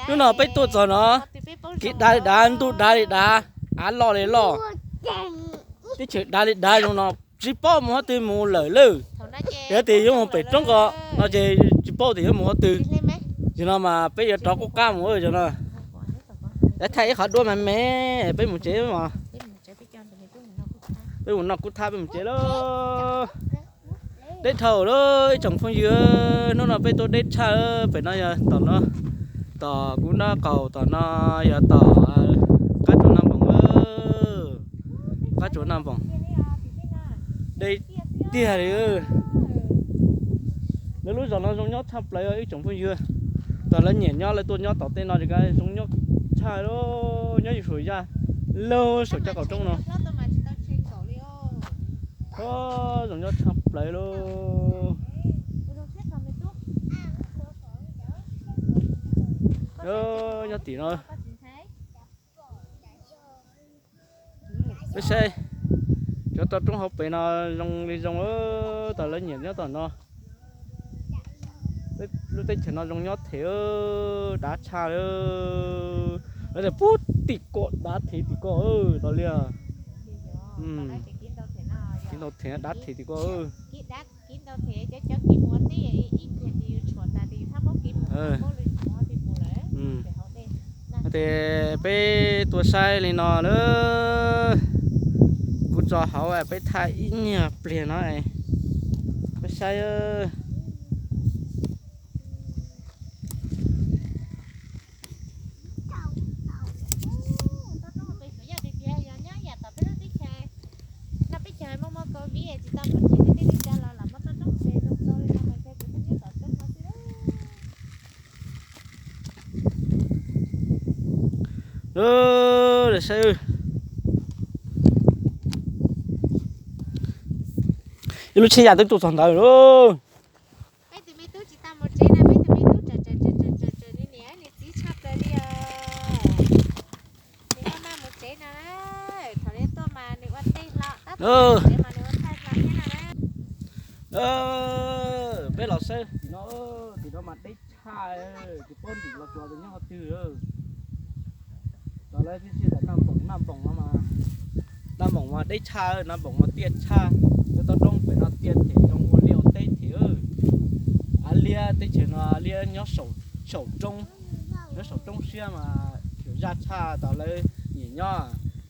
Hnub no peb tuaj txog no, kev dav li dav, ntuj dav li dav, av loj li loj, teb chaws dav li dav zoo no, tsis paub mus qhov twg mus lawm lawm. Yog tias yuav mus pem roob ko no ces tsis paub tias yuav mus qhov twg. Yog no mas peb yuav rov qub qab mus no. Lawv thaij ib qhov duab me me, peb mus tsev mas. Peb mus noj kub thab peb mus tsev lauj. Deb dhau lawm ib tsoom phooj ywg, hnub no peb tuaj deb tshaj. Pem no yog tom no, tom kuv nraub qaum tom no yog tom qab tsuas Naj Npoos. Qab tsuas Naj Npoos deb tiag li. Lawv lub zos no zoo nyob tshaj plaws ib tsoom phooj ywg. Thaum lawv nyiam nyob lawv tuaj nyob tom tej no ces zoo nyob tshaj lauj, nyob ywj saum yaj, lauj saum cov qaum roob no. Zoo nyob tshaj plaws lauj. Nyob tim no. Peb saib cov toj roob hauv pes no zoo li zoo, thaum lawv nyiam nyob tom no. Lub teb chaws no zoo nyob them, dav tshaj li. Lawv tias pub tim ko dav them tim ko los li. Tim ntau them dav them tim ko. Ces peb tuaj saib li no na, kuv tso hauv peb thaij ib nyuag pliag no, peb saib. Saib, ib lub tsheb yas twb tuaj txog ntawd lauj. Peb tus me tub tsis tau mus tsev no, peb tus me tub tseem, tseem, tseem, tseem, tseem, tseem nws niam nws txiv tshaj plaws li os. Nws maj maj mus tsev no na, thaum nws tuaj mas nws ua teb hlo, tab tom mus tsev mas nws ua thaij hlo thiab no na. Peb los saib tim no, tim no mas deb tshaj, tsis paub ntim los tsuas nyob qhov twg. Los lawv tib si tas Naj Npoos, Naj Npoos no mas, Naj Npoos mas deb tshaj, Naj Npoos mas tiaj tshaj. Cov toj roob pem no tiaj them zoo ua liaj ua teb them. Av liab teb chaws no liab nyob saum roob, nyob saum roob siab mas xyuam zaj tshaj tau lawv nyiam nyob.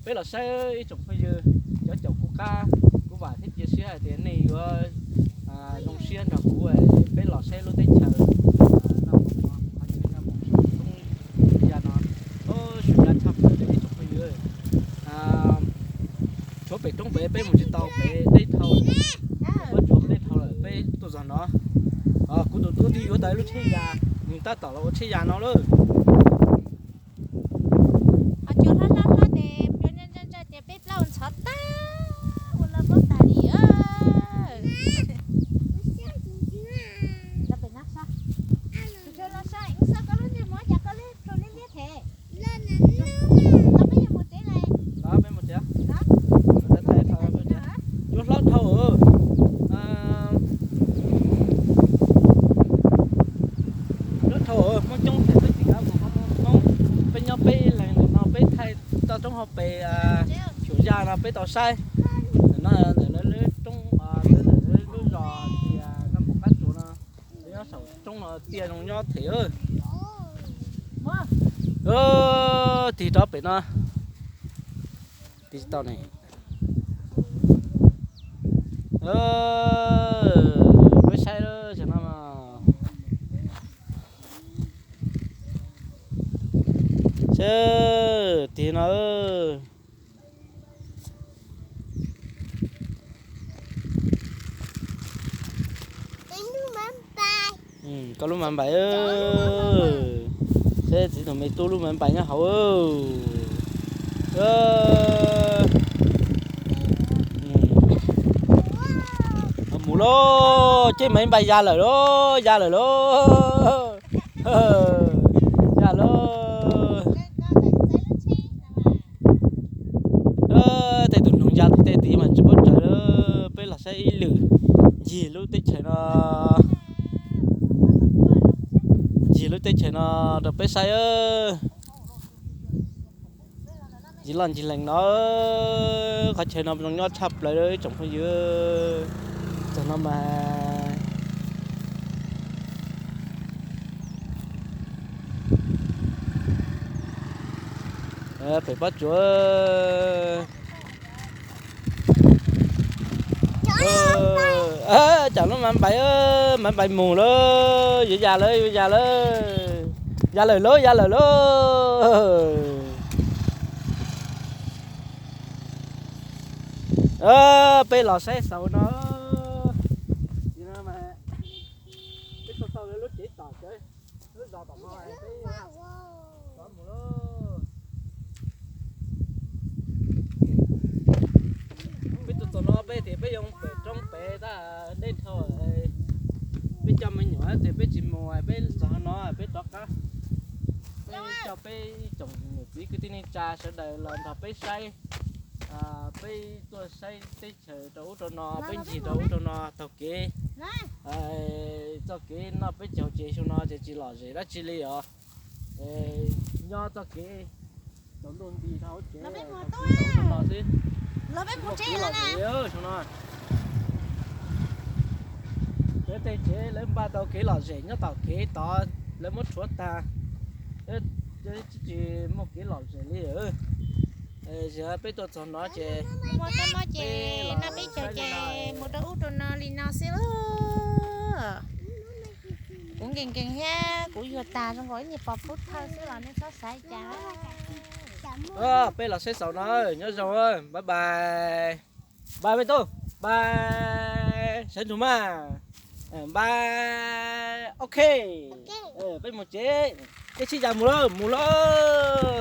Peb los saib ib tsoom phooj ywg, cov caum kuv qab, kuv vam thiab cia siab hais tias nej yuav zoo siab nrog kuv, peb los saib lub teb chaws Naj Npoos no, qhov chaw Naj Npoos saum roob ya no, xyuam zaj tshaj plaws li ib tsoom phooj ywg. Tshuav pem roob pem peb mus tsis tau, pem deb dhau lawm, peb tuaj tsuas deb dhau lawm peb tuaj txog no. Kuv tus tub twb yuav tau ib lub tsheb yas, nws tab tom los ua tsheb yas no lawm. Ho cua hlob hlob hlob ces cua ntsaj ntsaj ntsaj ces peb plaub ntxhov tag ua loj pob tas li. Los saib, koj lub niag muab cas koj lub liab liab them. Los peb yuav mus tsev lawm. Cua hlob dhau. Hlob dhau, Hmoob coob them peb tsis kav mus qhov Hmoob, peb nyob peb ib leeg ntawm no peb thaij toj roob hauv pes xyuam zaj no peb tau saib. Ntawm no ntawm lawv lub roob, lub zos tias Naj Npoos qab tsuas no, peb nyob saum roob no tiaj zoo nyob them. Tig rov pem no, tig tsis tau ne. Peb saib tam no, saib tig no. Koj lub mas npais, saib txiv tus me tub lub mas npais nyob hauv. Mus lauj, ces mas npais ya lawm lauj, ya lawm lauj, ya lauj. Tej tus noog ya tim tej tid mas tsis paub raws, peb los saib ib lwm ncig lub teb chaws no. Lub teb chaws no rau peb saib. Ncig loj ncig lees no, qhov chaw no zoo nyob tshaj plaws ib tsoom phooj ywg. Txog no mas pem Pob Tsuas. Cov lub mas npais, mas npais mus lawm, yuav ya lawm, yuav ya lawm. Ya lawm lauj, ya lawm lauj. Peb los saib saum no. Peb tau tau lub tsev tom, lub zos tom no peb rov mus lauj. Peb tuaj txog no peb tias peb yuav mus pem roob pem tab deb dhau, peb coj me nyuam tias peb tsis mus, peb txog no peb rov qab. Peb coj peb ib tsoom niam txiv kwv tij neej tsa sawv daws los nrog peb saib, peb tuaj saib teb chaws rau ub rau no, peb ncig rau ub rau no taug kev. Txoj kev noj peb caug ces xyoo no ces tsis lom zem dab tsi li os. Nyob txoj kev tsaus ntuj nti rau hauv tsev no xwb. Kev lom zem xyoo no. Lawv tej tsev lawv npaj tau kev lom zem nyob tom kev tod, lawv muab rhuav tag, tsis muaj kev lom zem li. Peb tuaj txog no ces peb noj peb caug ces mus rau ub rau no li no xwb lauj. Kuv nkees nkees thiab kuv yuag tag zoo nkaus ib niag pos phub thawj xwb los nej txhob xav cas. Peb los saib saum no, nyob zoo, bye bye. Bye peb tub, bye, sawv ntsug mas, bye, ok, peb mus tsev, peb sib zam mus lauj, mus lauj.